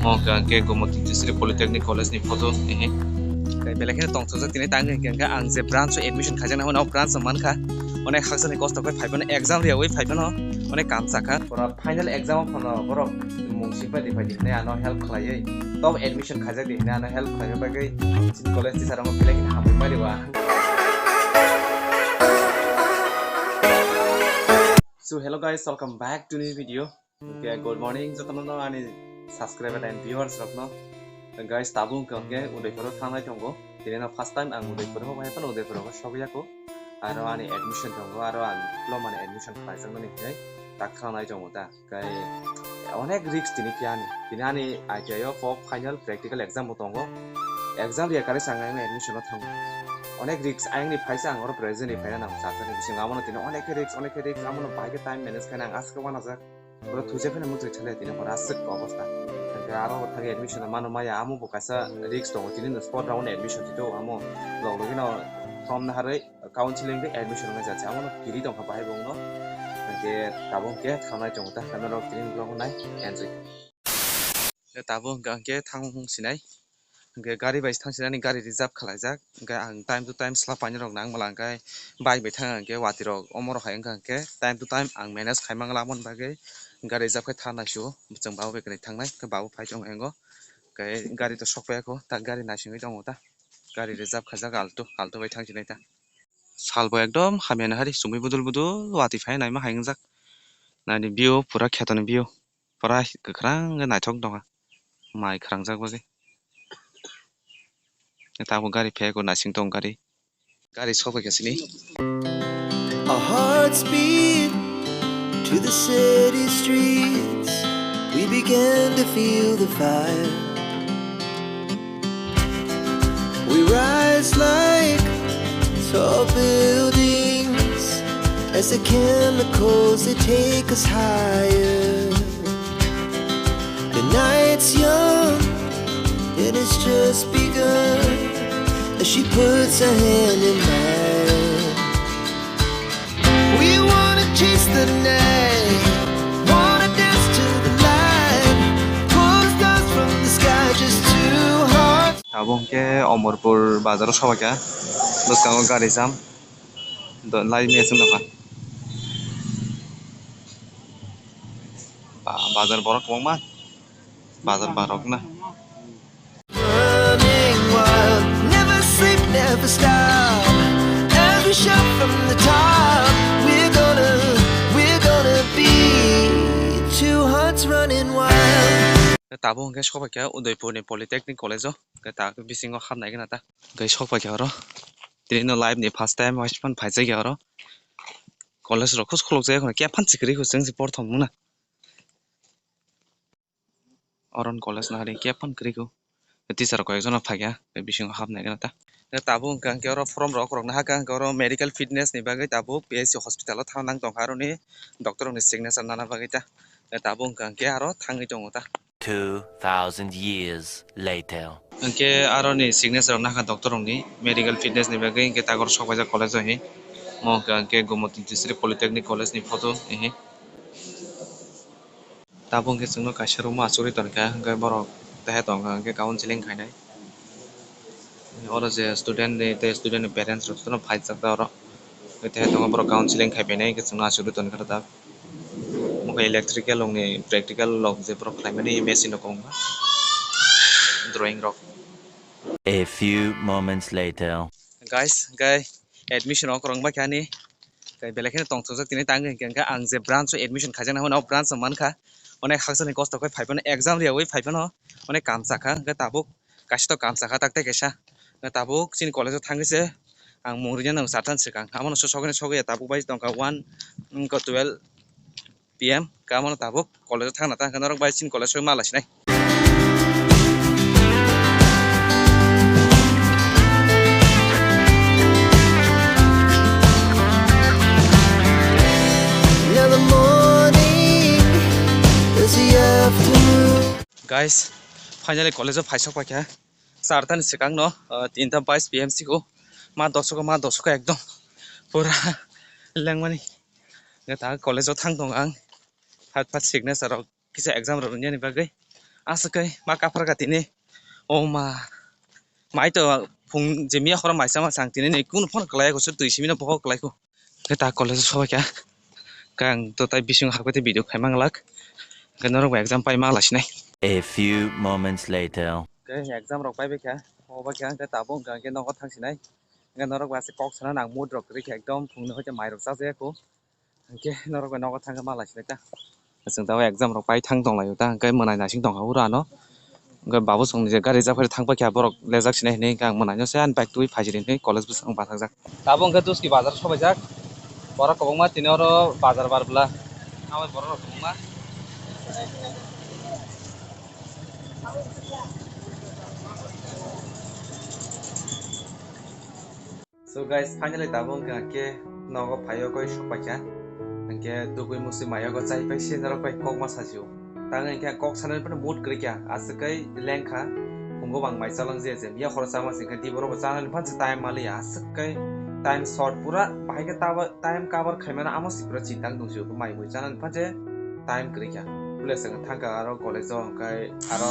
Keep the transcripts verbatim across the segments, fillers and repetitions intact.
Omo hwnkha hwnkhe Gomoti District Polytechnic College ni photo, ehe. Tei belai kheno tongthokjak tini tang hwnkhe hwnkhe ang je branch o admission khaijaknai hwnwi o branch o mankha. Onek hakchani kosto khe phaiphano exam riyawi phaiphano onek kam chakha. Pura final exam o phano borok mung singpai di phaidi hinwi ano help khlaiwi. Tok admission khaijak di hinwi ano help khlaiwi bagwi chini college teacher rokno belai kheno hambai mani wa. So hello guys, welcome back to new video. Okay, good morning jotono no ani subscriber and viewers rokno. Guys, tabuk hwnkhe hwnkhe Udaipur o thangnai tongo. Tini no first time ang Udaipur o hokbai phano Udaipur o sogwi ya kho. Aro ani admission tongo, aro ang diploma ni admission khlaijakmani hinwi tak khanai tongo ta. Kai onek risk tini khe ani. Tini ani I T I o kok final practical exam bo tongo. Exam riya kare sanga ang admission o thango. Onek risk ayang ni phaisa ang oro present ni phaina nang sa sa ni bising amo no tini onek khe risk, onek khe risk amo no bahai khe time manage khaina ang aske wanajak. Oro thuja phano muchung thale tini oro aswk obostha. Hwnkhe aro thangwi admission mano maya amo bo kaisa risk tongo tini no spot round admission tito amo log logino thom naharwi counseling de admission wngna jacha amo no kiri tongkha bahai bongno. Hwnkhe tabuk hwnkhe thangnai tongo ta hwnkhe norok tini vlog nai enjoy. Tabuk hwnkhe thang sinai. Hwnkhe gari bai thang sinani gari reserve khwlaijak. Hwnkhe ang time to time sla painai rok nang mala hwnkhe bike bai thang hwnkhe watwi rok omo rok hai wngkha hwnkhe time to time ang manage khai mangla aboni bagwi gari reserve khai thang naisio. Chwng baba bai kwrwi thangnai hwnkhe baba phai tong engo. Hwnkhe gari to sok paiya kho ta gari naisingwi tongo ta. Gari reserve khaijak alto alto bai thang sinai ta. Sal bo ekdom hamya nahari chumui budul budul watwi phai naima hai wngjak. Naini view pura kheto ni view. Pura kwkhwrang khe naithok tongkha. Mai khwrangjak bagwi. Tabuk gari phiyakgo naising tong gari. Gari sokphaikha sini. Our hearts beat to the city streets. We began to feel the fire. We rise like tall buildings as the chemicals, they take us higher. The night's young and it's just begun as she puts her hand in mine. We wanna chase the night, wanna dance to the light. Pull the stars from the sky, just two hearts. Abo hwnkhe Omorpur bazaro sobaikha, bwskango gari jam, lai mia chwng nokha. Ba-, bazar borok kwbangma, bazar barok na. Running wild, never sleep, never stop. Every shot from the top, we're gonna, we're gonna be two hearts running wild. Tabuk hwnkhe sobaikha Udaipur ni Polytechnic College o, hwnkhe ta bisingo hapnai gana ta. Hwnkhe sobaikha oro, tini no life ni first time waisa phano phaijak ya oro. College rok khus khuluk jaya khuna khe phan chikri khu chwng se porthom muna. Oron college nahari khe phan kwrwi kho. Teacher koi ekjon no phaikha, tei bisingo hapnai gana ta. Tei tabuk hwnkha hwnkhe oro form rok rok nahakha hwnkhe oro medical fitness ni bagwi tabuk P H C hospital o thang nang tongkha aroni doctor rokni signature nana bagwi ta. Tei tabuk hwnkha hwnkhe aro thangwi tongo ta. Two thousand years later. Hwnkhe aroni signature rok nahakha doctor rokni medical fitness ni bagwi hwnkhe ta oro sok paijak college o hi. Omo hwnkha hwnkhe Gomoti District Polytechnic College ni photo hi. Tabuk hwnkhe chwngno kaisa room o achugwi tongkha, hwnkhe borok teha tongkha, hwnkhe counseling khainai. Oro je student ni tei student ni parents rok jotono phaijak ta oro. Hwnkhe teha tongo borok counseling khai painai, hwnkhe chwngno achugwi tongkha ta. Omo khe electrical rokni practical rok je borok khlaimani machine rok kwbangma. Drawing rok. A few moments later. Guys, hwnkhe admission rok kwrwng bai kha ani. Tei belai kheno tongthokjak tini tang hwnkhe, hwnkhe ang je branch o admission khaijaknai hwnwi o branch o mankha. Onek hakchani kosto khe phaiphano exam riyawi phaiphano onek kam chakha, hwnkhe tabuk kaisa to kam chakha tak tei kaisa. Hwnkhe tabuk chini college o thangwi se ang mung rwna nang chathan swkang. Abono sogwi sogwi tabuk bai tongkha one, wngkha twelve P M. Khe abono tabuk college o thangna ta hwnkhe norok bai chini college o ma laisinai. Now the morning is the afternoon. Guys, finally college o phaisok paikha. Charta ni swkang no, ah, tinta bais P M sikho. Ma dosoko, ma dosoko ekdom pura lengmani. Hwnkhe ta college o thang tongo ang. Phat phat signature rok kisa exam rok rwna ni bagwi. Aswk kai ma kaphar ka tini. O ma. Mai to phung jemiya khoro mai sama sang tini ni kunu phone kalai ko sir twi simi no boho kalai ko. Khe ta college sobai kha. Khe ang to tai bising hakbai te video khai mang lak. Khe norok bai exam pai ma la sinai. A few moments later. Khe exam rok pai bai kha. O bai kha khe tabuk hwnkha khe nogo thang sinai. Hwnkhe norok bai aswk kok sana nang mood rok kwrwi kha ekdom phungni hoite mai rok chajak ya kho. Hwnkhe norok bai nogo thangkhe ma lai sinai ta. Chwng tabuk exam rok pai thang tong lai o ta, hwnkhe mwnai naising tong kha ura ano. Hwnkhe babu chwng je gari jak phai thang paikha borok lejak sinai hinwi hwnkhe ang mwnai no se ani bike twi phai sidi hinwi college bwskango bathajak. Tabuk hwnkhe Duski bazar sobaijak. Borok kwbangma tini oro bazar bar bwla. Abo borok rok kwbangma. So guys, finally tabuk hwnkha khe nogo phaio koi sokpaikha. Hwnkhe dugui musi maiogo chai pai se norok bai kokma sajio. Tang hwnkhe kok sanani phano mood kwrwikha, aswk kai lengkha. Phungo bang mai chalang je je, ya khoro chama singkha di borok bo chanani phansi time maliya, aswk kai time short pura bahai khe tabo time cover khaimano amo si pura chintang tongsi mai mui chanani phansi time kwrwikha. Pule seng thangkha aro college o hwnkhe aro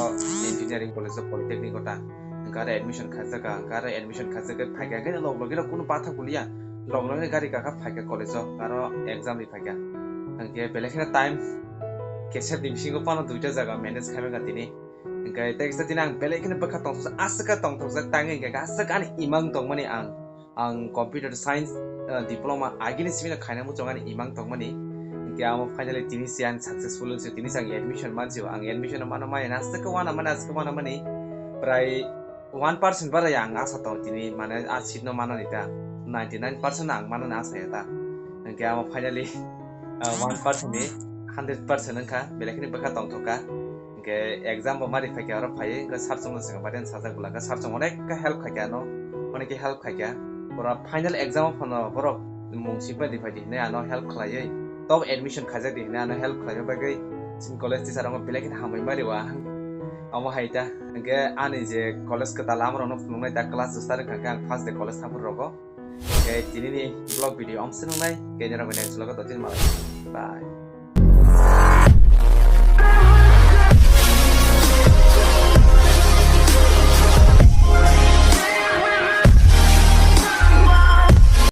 engineering college o polytechnic o ta. Hwnkhe aro admission khaijak kha, hwnkhe aro admission khaijak khe phaikha, hwnkhe log logino kunu patha kuliya, log logino gari kakha phaikha college o, aro exam ri phaikha. Hwnkhe belai kheno time kesep ni bisingo phano duita jaga manage khaimangkha tini. Hwnkhe tei kisa tini ang belai kheno bwkha tongthokjak, aswk khe tongthokjak, tangwi hwnkhe aswk ani imang tongmani ang. Ang computer science, ah, diploma agini simi no khaina muchung ani imang tongmani. Hwnkhe amo finally tini se ang successful wngse, tini se ang admission mansi, ang admission mano maya na aswk wana mani, aswk wana mani. Prai one percent bara ang asa tong tini, mane a seat no manani ta, ninety nine percent ang manani asa ya ta. Hwnkhe amo finally, ah, one percent ni hundred percent wngkha, belai kheno bwkha tongthokha. Hwnkhe exam bo mari phaikha, oro phaiwi hwnkhe sir chwngno swngkha, baden sajak bwlakhe sir chwng onek khe help khaikha ano, onek khe help khaikha. Pura final exam o phano borok mung sipha di phaidi hinwi ano help khlaiwi, top admission khaijak di hinwi ano help khlaima bagwi chini college teacher rokno belai kheno hambai mari o ang. Omo hai ta, hwnkhe ani je college kwtal amrokno phunuknai ta class start wngkha khe ang first day college thangphuru rogo. Hwnkhe tinini vlog video omo se nungnai, khe norok next vlog o tongthok malai. Bye.